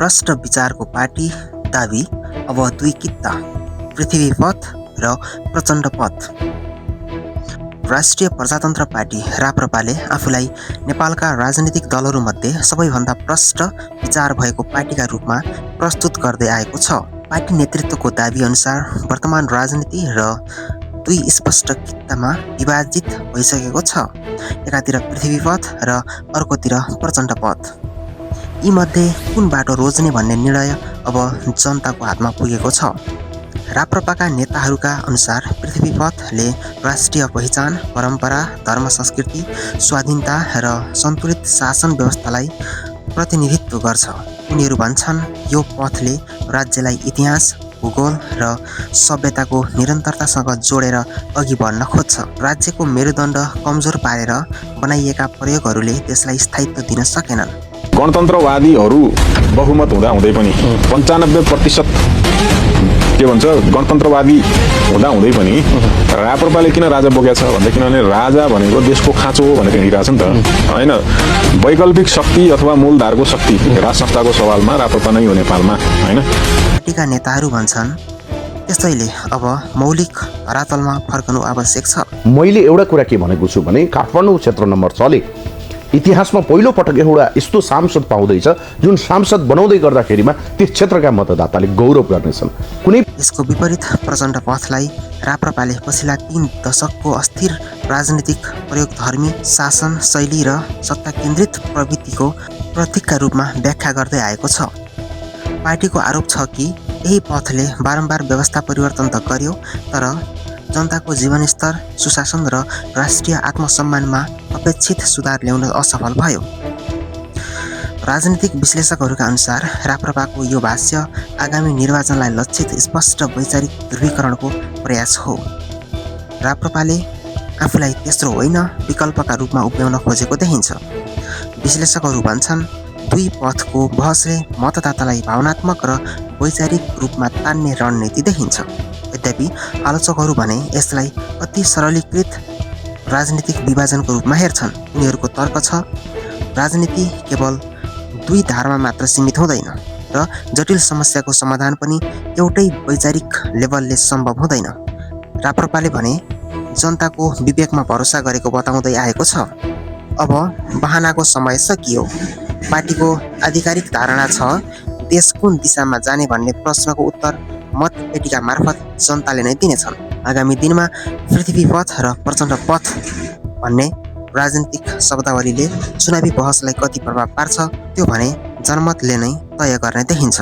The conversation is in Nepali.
भ्रष्ट विचारको पार्टी दाबी अब दुई कित्ता पृथ्वी पथ र प्रचण्ड पथ। राष्ट्रिय प्रजातन्त्र पार्टी राप्रपाले आफूलाई नेपालका राजनीतिक दलहरूमध्ये सबैभन्दा भ्रष्ट विचार भएको पार्टीका रूपमा प्रस्तुत गर्दै आएको छ। पार्टी नेतृत्वको दाबी अनुसार वर्तमान राजनीति र दुई स्पष्ट कित्तामा विभाजित भइसकेको छ। एकातिर पृथ्वी पथ र अर्कोतिर प्रचण्ड पथ। यी मध्ये कुन बाटो रोज्ने भन्ने निर्णय अब जनताको हातमा पुगेको छ। राप्रपाका नेताहरूका अनुसार पृथ्वी पथले राष्ट्रिय पहिचान, परम्परा, धर्म, संस्कृति, स्वाधीनता र सन्तुलित शासन व्यवस्थालाई प्रतिनिधित्व गर्छ। उनीहरू भन्छन् यो पथले राज्यलाई इतिहास, भूगोल र सभ्यताको निरन्तरतासँग जोडेर अघि बढ्न खोज्छ। राज्यको मेरुदण्ड कमजोर पारेर बनाइएका प्रयोगहरूले त्यसलाई स्थायित्व दिन सकेनन्। गणतन्त्रवादीहरू बहुमत हुँदै पनि 95% के भन्छ गणतन्त्रवादी हुँदै पनि राप्रपाले किन राजा बोकेको छ भन्दा किनभने राजा भनेको देशको खाँचो हो भनेर हिँडिरहेछ नि त हैन। वैकल्पिक शक्ति अथवा मूलधारको शक्ति राज संस्थाको सवालमा राप्रपा नै हो नेपालमा हैन। पार्टीका नेताहरू भन्छन् त्यसैले अब मौलिक धरातलमा फर्कनु आवश्यक छ। मैले एउटा कुरा के भनेको छु भने काठमाडौँ क्षेत्र नम्बर 6 ले इतिहासमा पहिलो पटक एउटा यस्तो सांसद पाउँदैछ जुन सांसद बनाउँदै गर्दाखेरिमा त्यस क्षेत्रका मतदाताले गौरव गर्नेछन्। कुनै यसको विपरीत प्रचण्ड पथलाई राप्रपाले पछिल्ला 3 दशकको अस्थिर राजनीतिक प्रयोगधर्मी शासन शैली र सत्ता केन्द्रित प्रवृत्तिको प्रतीकका रूपमा व्याख्या गर्दै आएको छ। पार्टीको आरोप छ कि यही पथले बारम्बार व्यवस्था परिवर्तन त गर्यो तर जनताको जीवनस्तर, सुशासन र राष्ट्रिय आत्मसम्मानमा अपेक्षित सुधार ल्याउन असफल भयो। राजनीतिक विश्लेषकहरूका अनुसार राप्रपाको यो भाष्य आगामी निर्वाचनलाई लक्षित स्पष्ट वैचारिक ध्रुवीकरणको प्रयास हो। राप्रपाले आफूलाई तेस्रो होइन विकल्पका रूपमा उभ्याउन खोजेको देखिन्छ। विश्लेषकहरू भन्छन् दुई पथको बहसले मतदातालाई भावनात्मक र वैचारिक रूपमा तान्ने रणनीति देखिन्छ। यद्यपि आलोचकहरू भने यसलाई अति सरलीकृत राजनीतिक विभाजनको रूपमा हेर्छन्। उनीहरूको तर्क छ राजनीति केवल दुई धारमा मात्र सीमित हुँदैन र जटिल समस्याको समाधान पनि एउटै वैचारिक लेभलले सम्भव हुँदैन। राप्रपाले भने जनताको विवेकमा भरोसा गरेको बताउँदै आएको छ। अब बहानाको समय सकियो। पार्टीको आधिकारिक धारणा छ देश कुन दिशामा जाने भन्ने प्रश्नको उत्तर मतपेटिका मार्फत जनताले नै दिनेछन्। आगामी दिनमा पृथ्वी पथ र प्रचण्ड पथ भन्ने राजनीतिक शब्दावलीले चुनावी बहसलाई कति प्रभाव पार्छ त्यो भने जनमतले नै तय गर्ने देखिन्छ।